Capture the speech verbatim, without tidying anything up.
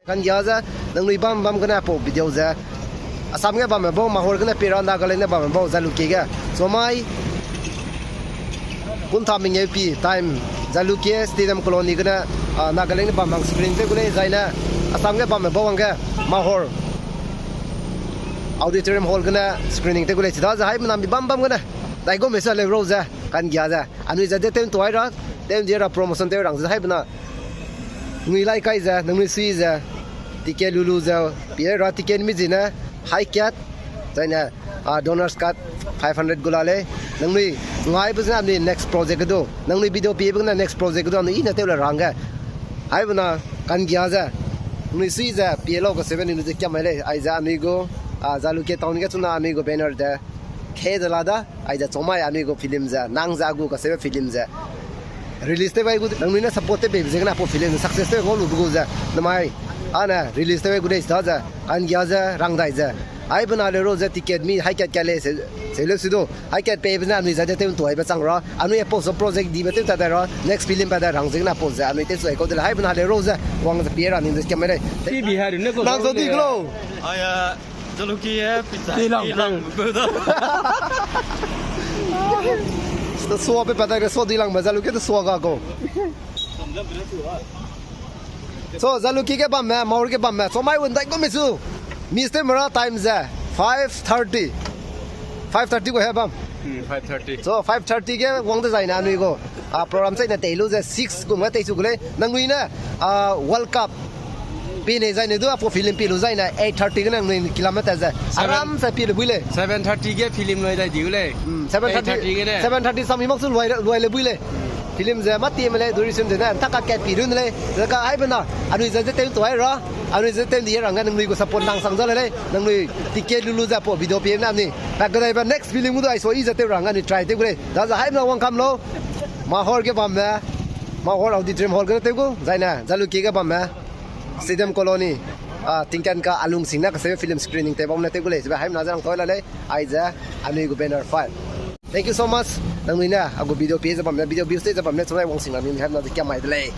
Kanggia ze, nangnui bam bam gene pau video ze. Assam ge bamme bau, Mahur gene pie ra Nagaland ne bamme bau, Jalukie ge. Chomai, kuntha mengeu pi time, Jalukie Stadium Colony gene, ah, Nagaland ne bam hang screening tew gu lei, zaine Assam ge bamme bau hangge, Mahur Auditorium Hall gene screening tew gu lei, chidaze haimena mi bam bam gene. Dai gu me se leu ro ze, kanggia ze. Anui ze de tew ntuai ra, tew ndi ra promotion tew rang ze haibena. Nui lai kai ze, nangnui sui ze, ticket lu lu ze, pie ra ticket mi zine, high cat, zaine, ah, donors card five hundred gu la lei. Nangnui ngai bu zene anui next project ge du. Nangnui video pie bu gene next project ge du, anui i ne tew le rangge. Haibena, kanggia ze. Nangnui sui ze, pie lau kasebe ni lu ze kiam mai lei. Aize anui gu, ah, Jalukie town ge chuna anui gu banner de. Khe ze la da, aize chomai anui gu film ze, nang ze a gu kasebe film ze. Release tew bai gu, nangnui ne support tew beibe ziegene apau film ze success tew ngau lu bu gu ze, namai, ane release tew bai gu dei sida ze, kanggia ze, rang dai ze. Haibena leu ro ze ticket mi, high cat kat lei se, se leu si du, high cat peibe zene anui ze de tew ntuaibe chang ra, anui apau so project dibe tew ta dai ra, next film pa dai rang ziegene apau ze, anui tew su ai kau de le, haibena leu ro ze, wang ze pie ra ning ze kiam mai lei. Nang zo di gu lau. Aya, Jalukie e, pizza. Di lang. Di lang, bro da. Te sua pe pa dai re, sua di lang me, Jalukie te sua ga ko. So, Jalukie ge bamme, Mahur ge bamme, chomai wun dai gu me su. Miss tew mera time ze, five thirty. Five thirty gu he bam. Hmm, five thirty. So, five thirty ge wang dezaine anui gu. Ah, program chaine tei lu ze six gu me tei su gu lei. Nangnui ne, ah, World Cup. Pie nei zaine du, apau film pie lu zaine, eight thirty ge nangnui kilometer ze. Seven. Aram ze pie lu bui lei. Seven thirty ge film loi dai diu lei. Hmm, seven thirty, eight thirty ge ne. Seven thirty sam i mak su loi, loi le bui lei. Film ze mâ ti me lei, duration ze ne, ntak ka kat pi run lei. Ze ka haibena, anui ze ze tew ntuai ra, anui ze tew ndi rangge nangnui gu support nang sang za le lei. Nangnui ticket lu lu ze apau video pie na ni. Pa kedaibe next film gu du ai so i ze tew rangge anui try tew gu lei. Daze haimena wangkam lau. Mahur ge bamme, Mahur Auditorium Hall gene tew gu, zaine, Jalukie ge bamme, Stadium Colony, ah, tingkan ka alung sing ne kasebe film screening tew bam ne tew gu lei, sebe haimena ze rang toi la lei, aize, anui gu banner five. Thank you so much. Nangnui ne, a gu video pie ze bam ne, video views tew ze bam ne, chumai wang sing la ni haimena ze kiam mai de lei.